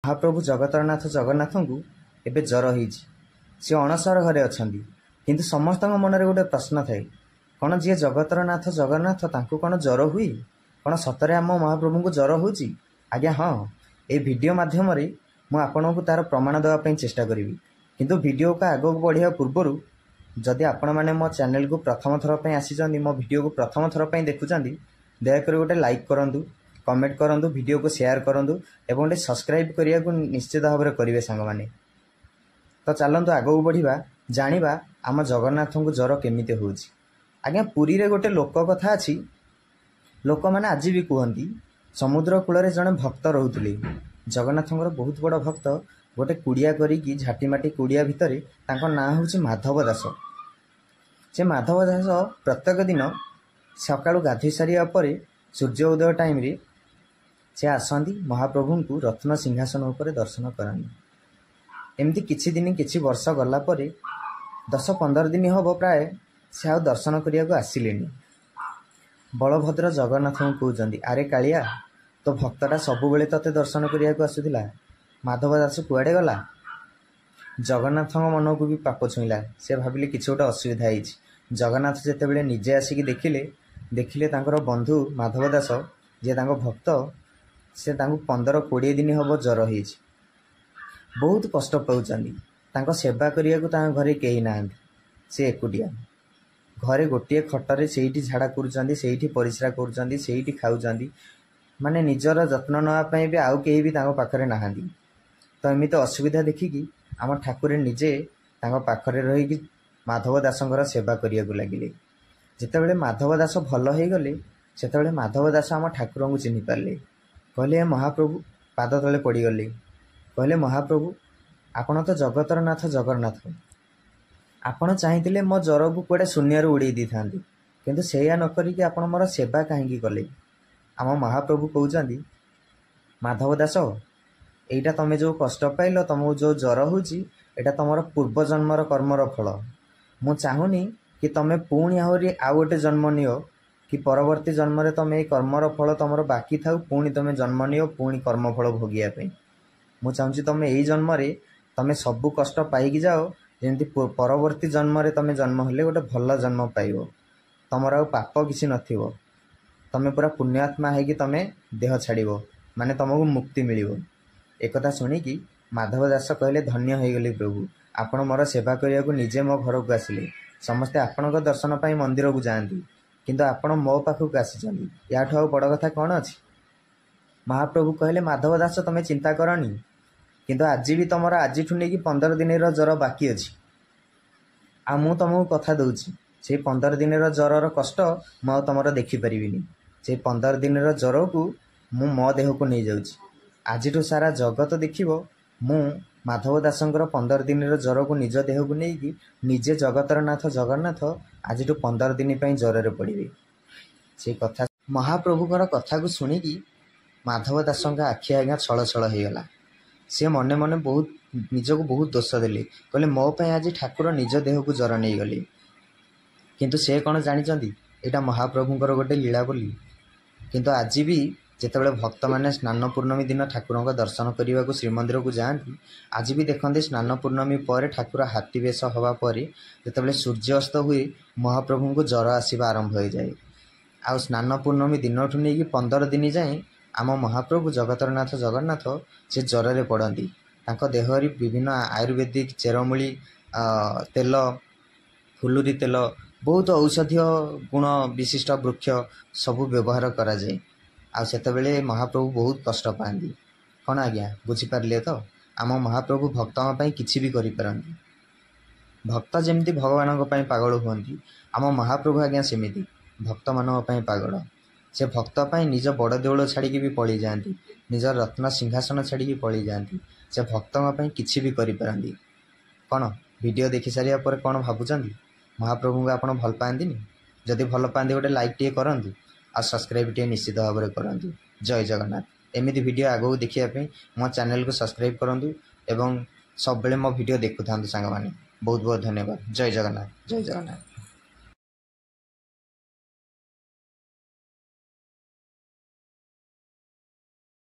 ମହାପ୍ରଭୁ ଜଗତର ନାଥ ଜଗନ୍ନାଥଙ୍କୁ ଏବେ ଜ୍ୱର ହେଇଛି, ସେ ଅଣସର ଘରେ ଅଛନ୍ତି। କିନ୍ତୁ ସମସ୍ତଙ୍କ ମନରେ ଗୋଟେ ପ୍ରଶ୍ନ ଥାଏ, କ'ଣ ଯିଏ ଜଗତର ନାଥ ଜଗନ୍ନାଥ ତାଙ୍କୁ କ'ଣ ଜ୍ୱର ହୁଏ? କ'ଣ ସତରେ ଆମ ମହାପ୍ରଭୁଙ୍କୁ ଜ୍ୱର ହେଉଛି? ଆଜ୍ଞା ହଁ, ଏଇ ଭିଡ଼ିଓ ମାଧ୍ୟମରେ ମୁଁ ଆପଣଙ୍କୁ ତା'ର ପ୍ରମାଣ ଦେବା ପାଇଁ ଚେଷ୍ଟା କରିବି। କିନ୍ତୁ ଭିଡ଼ିଓକୁ ଆଗକୁ ବଢ଼ିବା ପୂର୍ବରୁ ଯଦି ଆପଣମାନେ ମୋ ଚ୍ୟାନେଲକୁ ପ୍ରଥମ ଥର ପାଇଁ ଆସିଛନ୍ତି, ମୋ ଭିଡ଼ିଓକୁ ପ୍ରଥମ ଥର ପାଇଁ ଦେଖୁଛନ୍ତି, ଦୟାକରି ଗୋଟେ ଲାଇକ୍ କରନ୍ତୁ, କମେଣ୍ଟ କରନ୍ତୁ, ଭିଡ଼ିଓକୁ ସେୟାର କରନ୍ତୁ ଏବଂ ଗୋଟେ ସବସ୍କ୍ରାଇବ୍ କରିବାକୁ ନିଶ୍ଚିତ ଭାବରେ କରିବେ ସାଙ୍ଗମାନେ। ତ ଚାଲନ୍ତୁ ଆଗକୁ ବଢ଼ିବା, ଜାଣିବା ଆମ ଜଗନ୍ନାଥଙ୍କୁ ଜ୍ୱର କେମିତି ହେଉଛି। ଆଜ୍ଞା, ପୁରୀରେ ଗୋଟେ ଲୋକ କଥା ଅଛି, ଲୋକମାନେ ଆଜି ବି କୁହନ୍ତି, ସମୁଦ୍ର କୂଳରେ ଜଣେ ଭକ୍ତ ରହୁଥିଲେ, ଜଗନ୍ନାଥଙ୍କର ବହୁତ ବଡ଼ ଭକ୍ତ। ଗୋଟେ କୁଡ଼ିଆ କରିକି ଝାଟିମାଟି କୁଡ଼ିଆ ଭିତରେ, ତାଙ୍କ ନାଁ ହେଉଛି ମାଧବ ଦାସ। ସେ ମାଧବ ଦାସ ପ୍ରତ୍ୟେକ ଦିନ ସକାଳୁ ଗାଧୋଇ ସାରିବା ପରେ ସୂର୍ଯ୍ୟ ଉଦୟ ଟାଇମ୍ରେ ସେ ଆସନ୍ତି, ମହାପ୍ରଭୁଙ୍କୁ ରତ୍ନ ସିଂହାସନ ଉପରେ ଦର୍ଶନ କରନ୍ତି। ଏମିତି କିଛି ଦିନ କିଛି ବର୍ଷ ଗଲା ପରେ 10-15 ଦିନ ହେବ ପ୍ରାୟ ସେ ଆଉ ଦର୍ଶନ କରିବାକୁ ଆସିଲେନି। ବଳଭଦ୍ର ଜଗନ୍ନାଥଙ୍କୁ କହୁଛନ୍ତି, ଆରେ କାଳିଆ, ତୋ ଭକ୍ତଟା ସବୁବେଳେ ତୋତେ ଦର୍ଶନ କରିବାକୁ ଆସୁଥିଲା, ମାଧବ ଦାସ କୁଆଡ଼େ ଗଲା? ଜଗନ୍ନାଥଙ୍କ ମନକୁ ବି ପାପ ଛୁଇଁଲା। ସେ ଭାବିଲେ କିଛି ଗୋଟେ ଅସୁବିଧା ହେଇଛି। ଜଗନ୍ନାଥ ଯେତେବେଳେ ନିଜେ ଆସିକି ଦେଖିଲେ, ଦେଖିଲେ ତାଙ୍କର ବନ୍ଧୁ ମାଧବ ଦାସ, ଯିଏ ତାଙ୍କ ଭକ୍ତ, ସେ ତାଙ୍କୁ 15-20 ଦିନ ହେବ ଜ୍ୱର ହେଇଛି, ବହୁତ କଷ୍ଟ ପାଉଛନ୍ତି। ତାଙ୍କ ସେବା କରିବାକୁ ତାଙ୍କ ଘରେ କେହି ନାହାନ୍ତି, ସେ ଏକୁଟିଆ ଘରେ ଗୋଟିଏ ଖଟରେ ସେଇଠି ଝାଡ଼ା କରୁଛନ୍ତି, ସେଇଠି ପରିସ୍ରା କରୁଛନ୍ତି, ସେଇଠି ଖାଉଛନ୍ତି। ମାନେ ନିଜର ଯତ୍ନ ନେବା ପାଇଁ ବି ଆଉ କେହି ବି ତାଙ୍କ ପାଖରେ ନାହାନ୍ତି। ତ ଏମିତି ଅସୁବିଧା ଦେଖିକି ଆମ ଠାକୁରେ ନିଜେ ତାଙ୍କ ପାଖରେ ରହିକି ମାଧବ ଦାସଙ୍କର ସେବା କରିବାକୁ ଲାଗିଲେ। ଯେତେବେଳେ ମାଧବ ଦାସ ଭଲ ହେଇଗଲେ, ସେତେବେଳେ ମାଧବ ଦାସ ଆମ ଠାକୁରଙ୍କୁ ଚିହ୍ନି ପାରିଲେ। କହିଲେ, ଏ ମହାପ୍ରଭୁ, ପାଦ ତଳେ ପଡ଼ିଗଲେ। କହିଲେ, ମହାପ୍ରଭୁ, ଆପଣ ତ ଜଗତର ନାଥ ଜଗନ୍ନାଥ, ଆପଣ ଚାହିଁଥିଲେ ମୋ ଜ୍ୱରକୁ କୁଆଡ଼େ ଶୂନ୍ୟରେ ଉଡ଼େଇ ଦେଇଥାନ୍ତେ, କିନ୍ତୁ ସେଇଆ ନ କରିକି ଆପଣ ମୋର ସେବା କାହିଁକି କଲେ? ଆମ ମହାପ୍ରଭୁ କହୁଛନ୍ତି, ମାଧବ ଦାସ, ଏଇଟା ତମେ ଯେଉଁ କଷ୍ଟ ପାଇଲ, ତମକୁ ଯେଉଁ ଜ୍ୱର ହେଉଛି, ଏଇଟା ତମର ପୂର୍ବ ଜନ୍ମର କର୍ମର ଫଳ। ମୁଁ ଚାହୁଁନି କି ତମେ ପୁଣି ଆହୁରି ଆଉ ଗୋଟେ ଜନ୍ମ ନିଅ, କି ପରବର୍ତ୍ତୀ ଜନ୍ମରେ ତମେ ଏଇ କର୍ମର ଫଳ ତମର ବାକି ଥାଉ, ପୁଣି ତମେ ଜନ୍ମ ନିଅ ପୁଣି କର୍ମଫଳ ଭୋଗିବା ପାଇଁ। ମୁଁ ଚାହୁଁଛି ତମେ ଏଇ ଜନ୍ମରେ ତମେ ସବୁ କଷ୍ଟ ପାଇକି ଯାଅ, ଯେମିତି ପରବର୍ତ୍ତୀ ଜନ୍ମରେ ତମେ ଜନ୍ମ ହେଲେ ଗୋଟେ ଭଲ ଜନ୍ମ ପାଇବ, ତମର ଆଉ ପାପ କିଛି ନଥିବ, ତମେ ପୁରା ପୁଣ୍ୟାତ୍ମା ହେଇକି ତମେ ଦେହ ଛାଡ଼ିବ, ମାନେ ତମକୁ ମୁକ୍ତି ମିଳିବ। ଏକଥା ଶୁଣିକି ମାଧବ ଦାସ କହିଲେ, ଧନ୍ୟ ହେଇଗଲି ପ୍ରଭୁ, ଆପଣ ମୋର ସେବା କରିବାକୁ ନିଜେ ମୋ ଘରକୁ ଆସିଲେ। ସମସ୍ତେ ଆପଣଙ୍କ ଦର୍ଶନ ପାଇଁ ମନ୍ଦିରକୁ ଯାଆନ୍ତି, କିନ୍ତୁ ଆପଣ ମୋ ପାଖକୁ ଆସିଛନ୍ତି, ୟାଠୁ ଆଉ ବଡ଼ କଥା କ'ଣ ଅଛି? ମହାପ୍ରଭୁ କହିଲେ, ମାଧବ ଦାସ, ତମେ ଚିନ୍ତା କରନି, କିନ୍ତୁ ଆଜି ବି ତମର ଆଜିଠୁ ନେଇକି 15 ଦିନର ଜ୍ୱର ବାକି ଅଛି। ଆଉ ମୁଁ ତମକୁ କଥା ଦେଉଛି, ସେଇ 15 ଦିନର ଜ୍ୱରର କଷ୍ଟ ମୁଁ ଆଉ ତମର ଦେଖିପାରିବିନି। ସେଇ 15 ଦିନର ଜ୍ୱରକୁ ମୁଁ ମୋ ଦେହକୁ ନେଇଯାଉଛି। ଆଜିଠୁ ସାରା ଜଗତ ଦେଖିବ ମୁଁ ମାଧବ ଦାସଙ୍କର 15 ଦିନର ଜ୍ୱରକୁ ନିଜ ଦେହକୁ ନେଇକି ନିଜେ ଜଗତର ନାଥ ଜଗନ୍ନାଥ ଆଜିଠୁ 15 ଦିନ ପାଇଁ ଜ୍ୱରରେ ପଡ଼ିବେ। ସେଇ କଥା, ମହାପ୍ରଭୁଙ୍କର କଥାକୁ ଶୁଣିକି ମାଧବ ଦାସଙ୍କ ଆଖି ଆଜ୍ଞା ଛଳ ଛଳ ହେଇଗଲା। ସେ ମନେ ମନେ ବହୁତ ନିଜକୁ ବହୁତ ଦୋଷ ଦେଲେ। କହିଲେ, ମୋ ପାଇଁ ଆଜି ଠାକୁର ନିଜ ଦେହକୁ ଜ୍ୱର ନେଇଗଲେ। କିନ୍ତୁ ସେ କ'ଣ ଜାଣିଛନ୍ତି ଏଇଟା ମହାପ୍ରଭୁଙ୍କର ଗୋଟେ ଲୀଳା ବୋଲି? କିନ୍ତୁ ଆଜି ବି ଯେତେବେଳେ ଭକ୍ତମାନେ ସ୍ନାନ ପୂର୍ଣ୍ଣମୀ ଦିନ ଠାକୁରଙ୍କ ଦର୍ଶନ କରିବାକୁ ଶ୍ରୀମନ୍ଦିରକୁ ଯାଆନ୍ତି, ଆଜି ବି ଦେଖନ୍ତି ସ୍ନାନ ପୂର୍ଣ୍ଣମୀ ପରେ ଠାକୁର ହାତୀ ବେଶ ହେବା ପରେ ଯେତେବେଳେ ସୂର୍ଯ୍ୟାସ୍ତ ହୁଏ, ମହାପ୍ରଭୁଙ୍କୁ ଜ୍ୱର ଆସିବା ଆରମ୍ଭ ହୋଇଯାଏ। ଆଉ ସ୍ନାନ ପୂର୍ଣ୍ଣମୀ ଦିନଠୁ ନେଇକି 15 ଦିନ ଯାଏଁ ଆମ ମହାପ୍ରଭୁ ଜଗତର ନାଥ ଜଗନ୍ନାଥ ସେ ଜ୍ୱରରେ ପଡ଼ନ୍ତି। ତାଙ୍କ ଦେହରେ ବିଭିନ୍ନ ଆୟୁର୍ବେଦିକ ଚେରମୂଳି ତେଲ, ଫୁଲୁରି ତେଲ, ବହୁତ ଔଷଧୀୟ ଗୁଣ ବିଶିଷ୍ଟ ବୃକ୍ଷ ସବୁ ବ୍ୟବହାର କରାଯାଏ। ଆଉ ସେତେବେଳେ ମହାପ୍ରଭୁ ବହୁତ କଷ୍ଟ ପାଆନ୍ତି। କ'ଣ ଆଜ୍ଞା, ବୁଝିପାରିଲେ ତ? ଆମ ମହାପ୍ରଭୁ ଭକ୍ତଙ୍କ ପାଇଁ କିଛି ବି କରିପାରନ୍ତି। ଭକ୍ତ ଯେମିତି ଭଗବାନଙ୍କ ପାଇଁ ପାଗଳ ହୁଅନ୍ତି, ଆମ ମହାପ୍ରଭୁ ଆଜ୍ଞା ସେମିତି ଭକ୍ତମାନଙ୍କ ପାଇଁ ପାଗଳ। ସେ ଭକ୍ତ ପାଇଁ ନିଜ ବଡ଼ ଦେଉଳ ଛାଡ଼ିକି ବି ପଳେଇ ଯାଆନ୍ତି, ନିଜ ରତ୍ନ ସିଂହାସନ ଛାଡ଼ିକି ପଳେଇ ଯାଆନ୍ତି। ସେ ଭକ୍ତଙ୍କ ପାଇଁ କିଛି ବି କରିପାରନ୍ତି। କ'ଣ ଭିଡ଼ିଓ ଦେଖି ସାରିବା ପରେ କ'ଣ ଭାବୁଛନ୍ତି? ମହାପ୍ରଭୁଙ୍କୁ ଆପଣ ଭଲ ପାଆନ୍ତିନି? ଯଦି ଭଲ ପାଆନ୍ତି, ଗୋଟେ ଲାଇକ୍ ଟିକେ କରନ୍ତୁ ଆଉ ସବସ୍କ୍ରାଇବ୍ ଟିକେ ନିଶ୍ଚିତ ଭାବରେ କରନ୍ତୁ। ଜୟ ଜଗନ୍ନାଥ। ଏମିତି ଭିଡ଼ିଓ ଆଗକୁ ଦେଖିବା ପାଇଁ ମୋ ଚ୍ୟାନେଲକୁ ସବସ୍କ୍ରାଇବ୍ କରନ୍ତୁ ଏବଂ ସବୁବେଳେ ମୋ ଭିଡ଼ିଓ ଦେଖୁଥାନ୍ତୁ ସାଙ୍ଗମାନେ। ବହୁତ ବହୁତ ଧନ୍ୟବାଦ। ଜୟ ଜଗନ୍ନାଥ, ଜୟ ଜଗନ୍ନାଥ।